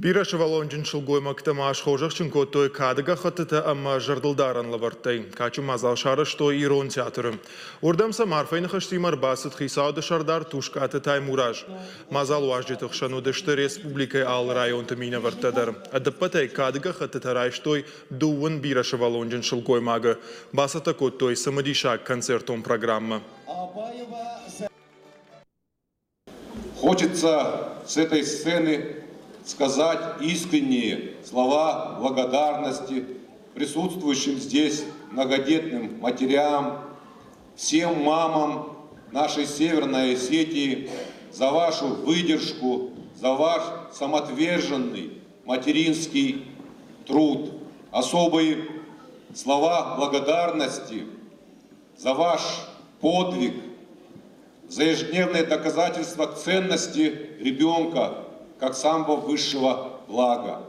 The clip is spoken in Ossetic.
Бирӕсывӕллонджын сылгоймӕгтӕ ма схорзӕхджын кодтой кады гӕххӕттытӕ ӕмӕ зӕрдылдарӕн лӕвӕрттӕй. Кадджын мадзал сарӕзтой Ирон театры. Уырдӕм сӕм арфӕйы ныхӕстимӕ ӕрбацыд хицауады сӕрдар Тускъаты Таймураз. Мадзалы уазджыты хсӕн уыдысты республикӕйы алы районты минӕвӕрттӕ дӕр. Ӕдӕппӕтӕй кады гӕххӕттытӕ райстой дыууын бирӕсывӕллонджын сылгоймагы. Бацӕттӕ кодтой цымыдисаг концертон программӕ. Хочется с этой сцены сказать искренние слова благодарности присутствующим здесь многодетным матерям, всем мамам нашей Северной Осетии за вашу выдержку, за ваш самоотверженный материнский труд. Особые слова благодарности за ваш подвиг, за ежедневное доказательство ценности ребенка как самого высшего блага.